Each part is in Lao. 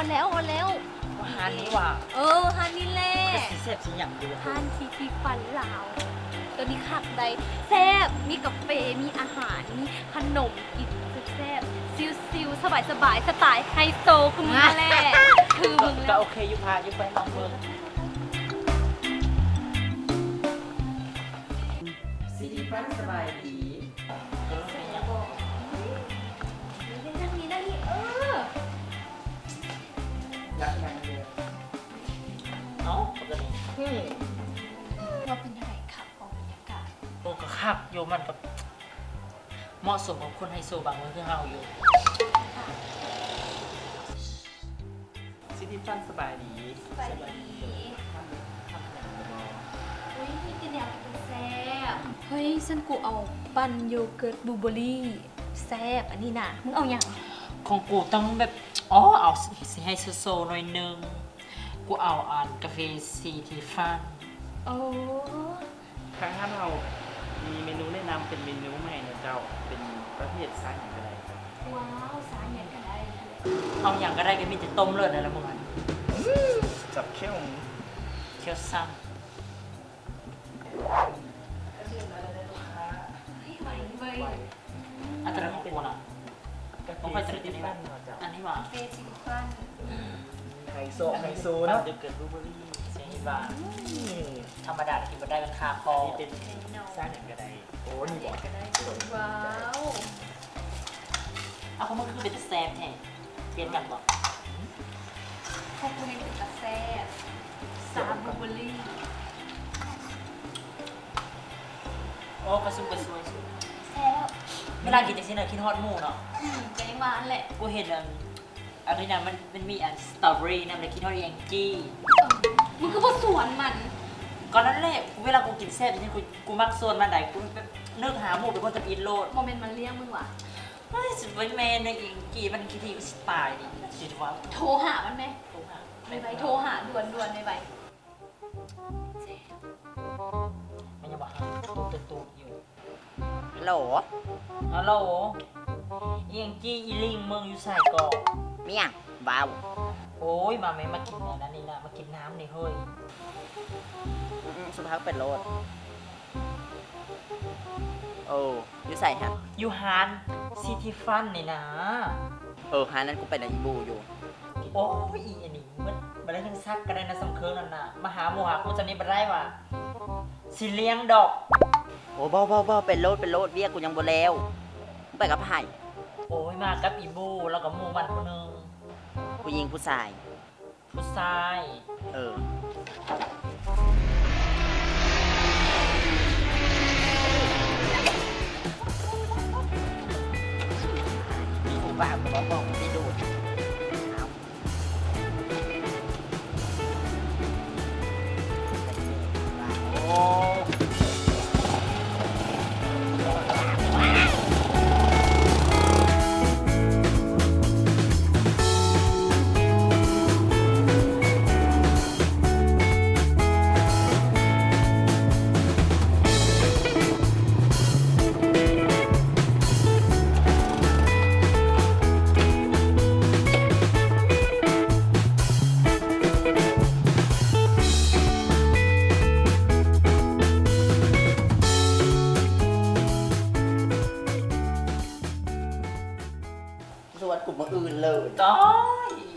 ແລ້ວ ແລ້ວ ຮ້ານນີ້ຫວາ? ເອີ ຮ້ານນີ້ແຫຼະ ຄືຊິແຊບຊິຫຍັງຢູ່ ຮ້ານທີ່ ທີ່ຝັນລາວ ໂຕນີ້ຄັກໃດ໋ ແຊບ ມີກາເຟ ມີອາຫານ ມີຂະໜົມກິນແຊບໆ ຊິວໆ ສະບາຍໆ ສະໄຕໄຮໂຊຄືມຶງຫັ້ນແຫຼະ ຄືມຶງແຫຼະ ກໍໂອເຄຢູ່ ພາຢູ່ໄປລອງເບິ່ງ. ຊິລິຟັນ ສະບາຍດີ. ເອີ ເປັນຫຍັງ? ນັ່ງນີ້ ນັ່ງນີ້ ເອີ ຢາກນັ່ງເດີ. ເອົ້າ ປະກະຕິ ອືມ ວ່າເປັນຈັ່ງໃດ ຄັກບໍ່ບັນຍາກາດ? ໂອ້ ກໍຄັກຢູ່ ມັນກໍເໝາະສົມກັບຄົນໄຮໂຊບາງຄົນຄືເຮົາຢູ່. ຊິລິຟັນ ສະບາຍດີ. ສະບາຍດີ. ທຳ ທຳຫຍັງຢູ່ບໍ່? ອຸ້ຍ ມີແຕ່ແນວກິນແຊບ. ເຮີ້ຍ ຊັ້ນກູເອົາປັ່ນໂຢເກີດບລູເບີຣີ ແຊບ ອັນນີ້ນະ. ມຶງເອົາຫຍັງ? ຂອງກູຕ້ອງແບບ ອໍ ເອົາ ຊິ ຊິໃຫ້ໂຊໆ ໜ້ອຍໜຶ່ງ. ກູເອົາອັນກາເຟຊີທີຟັນ. ໂອ້. ທາງຮ້ານເຮົາມີເມນູແນະນຳເປັນເມນູໃໝ່ນະເຈົ້າ, ເປັນປະເພດຊາຫຍັງກໍໄດ້ເຈົ້າ. ວ້າວ ຊາຫຍັງກໍໄດ້. ເອົາຫຍັງກໍໄດ້ ກໍມີແຕ່ຕົ້ມເລີດນັ້ນລະ ມື້ນັ້ນ. ຈັບແຂ້ວ ແຂ້ວສັ່ນ. ອັນຕະລາຍຂອງກູນະ ຂອງຂ້ອຍຕະລາຍອັນນີ້ຫວາ? ເຟຊີລິຟັນ. ໄຮໂຊ ໄຮໂຊເນາະ. ເກີດບລູເບີຣີ ເຫັນຫວາ? ອືມ ທຳມະດາກິນບໍ່ໄດ້ ມັນຄາຄໍ. ເປັນຊາຫຍັງກໍໄດ້. ໂອ້ ນີ້ບໍ່? ວ້າວ. ເອົາ ຂອງມຶງຄືເປັນຕາແຊບແທ້. ປ່ຽນກັນບໍ່? ຂອງກູນີ້ເປັນຕາແຊບ ຊາບລູເບີຣີ. ໂອ້ ກະຊຸມກະຊວຍສຸດ. ແຊບ. ເວລາກິນຈັ່ງຊີ້ນະ ຄິດຮອດໝູ່ເນາະ. ອືມ ກໍຍັງວ່າຫັ້ນແຫຼະ. ກູເຫັນອັນ ອັນນີ້ນະ ມັນ ມັນມີອັນສະຕໍເບີຣີນຳ ແລ້ວຄິດຮອດອີແອງກີ້. ເອີ ມຶງຄືບໍ່ຊວນມັນ? ກໍນັ້ນແຫຼະ ເວລາກູກິນແຊບຈັ່ງຊີ້ ກູ ກູມັກຊວນມັນໃດ໋. ກູແບບນຶກຫາໝູ່ເປັນຄົນທຳອິດໂລດ. ບໍ່ແມ່ນມັນລ້ຽງມຶງຫວາ? ເຮີ້ຍ ຊິບໍ່ແມ່ນເນາະ ອີແອງກີ້ ມັນຂີ້ຖີ່ຄືຊິຕາຍນີ້ ຊິວ່າ. ໂທຫາມັນແມະ. ໂທຫາ ໄວໆ ໂທຫາດ່ວນໆ ໄວໆ. ມັນຍັງບໍ່ຫາ ຕູດໆຢູ່. ຮັລໂຫຼ ຮັລໂຫຼ ອີແອງກີ້ ອີລິງ ມຶງຢູ່ໃສເກາະ? ມີຫຍັງ? ວ້າວ. ໂອ້ຍ ມາແມ່ ມາກິນອັນນັ້ນນີ້ນະ ມາກິນນ້ຳນີ້ເຮີ້ຍ. ອືມໆ ສຸພາບໄປໂລດ. ເອີ ຢູ່ໃສຫັ້ນ? ຢູ່ຮ້ານຊີທີຟັນນີ້ນາ. ເອີ ຮ້ານນັ້ນກູໄປນຳອີ່ບູຢູ່. ໂອ້ຍ ອີອັນນີ້ ມື້ບາດໃດທັງສັກກໍໄດ້ນະ ສຳເຄີງນັ້ນນະ ມາຫາໝູ່ຫາຄູ່ຊ່ຳນີ້ບໍ່ໄດ້ຫວາ? ຊິລ້ຽງດອກ. ໂອ້ ບໍ່ໆໆ ໄປໂລດ ໄປໂລດ ວຽກກູຍັງບໍ່ແລ້ວ. ມຶງໄປກັບໃຜ? ໂອ້ຍ ມາກັບອີ່ບູ ແລ້ວກໍໝູ່ມັນຜູ້ໜຶ່ງ. ຜູ້ຍິງຜູ້ຊາຍ? ຜູ້ຊາຍ. ເອີ ມີຜູ້ບ່າວກໍບອກ ບອກຊິດູດ. ຊວນກູມື້ອື່ນເລີຍ. ຕາຍ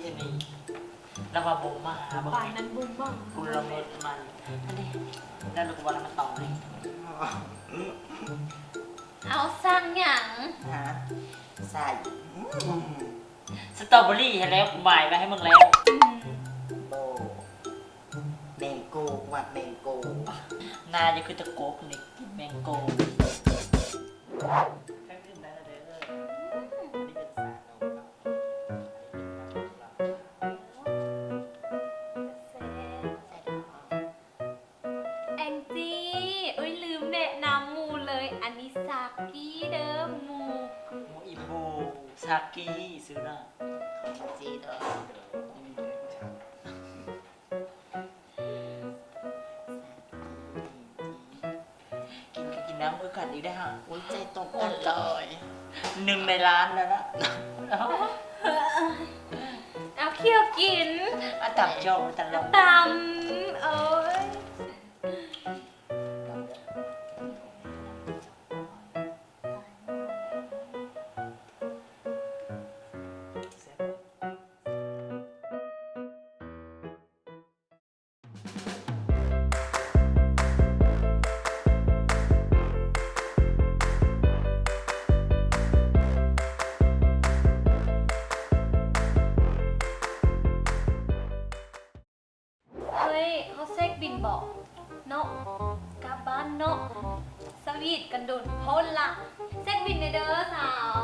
ອັນນີ້ລາວວ່າບໍ່ມາ ປານນັ້ນບໍ່ມາ ກູລະເມີດມັນ. ອັນນີ້ ແລ້ວລາວກໍວ່າລາວມາຕອງນີ້. ເອົາ ສັ່ງຫຍັງ? ຮະ? ໃສ່ ອືມ ສະຕໍເບີຣີຫັ້ນແຫຼະ ກູໝາຍໄວ້ໃຫ້ມຶງແລ້ວ. ອືມ ໂອ້ ແມງໂກ ກູມັກແມງໂກ. ໜ້າຈະຄືຕະກົບນີ້ ກິນແມງໂກ. ເຄື່ອງດື່ມໄດ້ແລ້ວເດີ. ອັນນີ້ເປັນຊານົມເນາະ ແອງຈີ້ ເອີຍ ລືມແນະນຳໝູ່ເລີຍ ອັນນີ້ຊາກີ້ເດີໝູ່. ໝູ່ອີ່ບູ ຊາກີ້ ຊື່ນະ ຂອງແອງຈີ້ເດີ. ກິນກໍກິນນ້ຳຄືກັນອີກໄດ້ຫະ. ໂອ້ຍ ໃຈຕົງກັນເລີຍ ໜຶ່ງໃນລ້ານແລ້ວນະ. ເອົາ ຂ້ຽວກິນ. ຕຳໂຈຕະຫຼອດ ຕຳ ໂອ້ຍ. ເຮີ້ຍ ເຮົາເຊັກບິນບໍ? ເນາະ ກັບບ້ານເນາະ ສະຫວີດກັນດົນໂພດລະ. ເຊັກບິນແດ່ເດີສາວ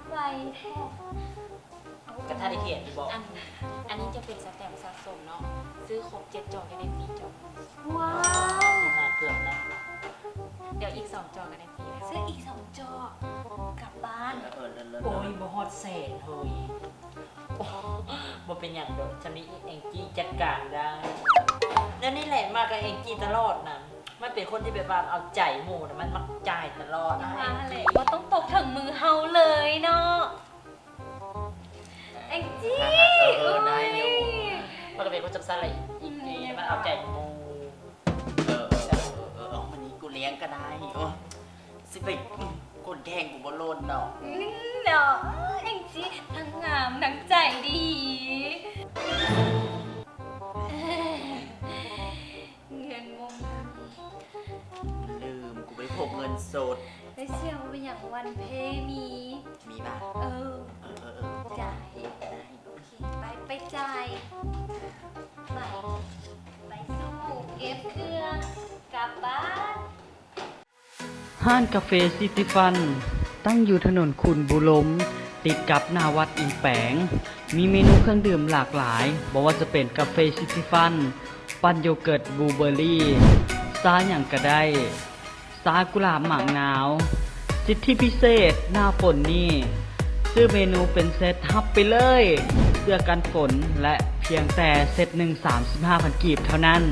ໄວແທ້. ກະຖ້າໄດ້ຂຽນຢູ່ບໍ? ອັນ ອັນນີ້ຈະເປັນສະແຕັມສະສົມເນາະ ຊື້ຄົບເຈັດຈອກຈະໄດ້ຟຣີຈອກ. ວ້າວ ຫາເກືອບນະ. ດຽວອີກສອງຈອກກະໄດ້ຟຣີແລ້ວ. ຊື້ອີກສອງຈອກກັບບ້ານ. ເອີ ເລີດໆໆ. ໂອ້ຍ ບໍ່ຮອດແສນເຮີ້ຍ. ໂອ້ ບໍ່ເປັນຫຍັງດອກ ຊຳນີ້ແອງຈີ້ຈັດການໄດ້. ແນວນີ້ແຫຼະ ມາກັບແອງຈີ້ຕະຫຼອດນະ. ມັນເປັນຄົນທີ່ແບບວ່າເອົາໃຈໝູ່ນະ ມັນມັກຈ່າຍຕະຫຼອດນະ. ວ່າຫັ້ນແຫຼະ ແອງຈີ້ ບໍ່ຕ້ອງຕົກເຖິງມືເຮົາເລີຍເນາະ ແອງຈີ້. ເອີ ເອີ ໄດ້ຢູ່. ມັນກະເປັນຄົນຈຳສັນແຫຼະ ອີກນີ້ມັນເອົາໃຈໝູ່. ເອີ ເອີ ເອີ ເອີ ມື້ນີ້ກູລ້ຽງກະໄດ້. ໂອ້ ຊິໄປ ອືມ ຄົນແຂ່ງກູບໍ່ໂລດເນາະ. ອືມ ເນາະ ແອງຈີ້ ທັງງາມທັງໃຈດີ. ເງິນບໍ່ມີ. ລືມ ກູບໍ່ໄດ້ພົກເງິນສົດ. ໄດ້ສຽວ ບໍ່ເປັນຫຍັງ ວັນເພມີ. ມີບາດ? ເອີ ເອີ ເອີ ເອີ ຈ່າຍ. ໂອເຄ ໄປ ໄປຈ່າຍ. ໄປ ໄປສູ້ ເກັບເຄື່ອງ ກັບບ້ານ. ຮ້ານກາເຟຊິຕິຟັນ ຕັ້ງຢູ່ຖະໜົນຂຸນບູລົມ ຕິດກັບໜ້າວັດອີແປງ. ມີເມນູເຄື່ອງດື່ມຫຼາກຫຼາຍ, ບໍ່ວ່າຈະເປັນກາເຟຊິຕິຟັນ, ປັ່ນໂຢເກີດບລູເບີຣີ, ຊາຫຍັງກະໄດ້, ຊາກຸຫຼາບໝາກນາວ. ສິດທິພິເສດໜ້າຝົນນີ້, ຊື້ເມນູເປັນເຊັດຮັບໄປເລີຍ ເສື້ອກັນຝົນ ແລະ ພຽງແຕ່ເຊັດໜຶ່ງ ສາມສິບຫ້າພັນກີບເທົ່ານັ້ນ.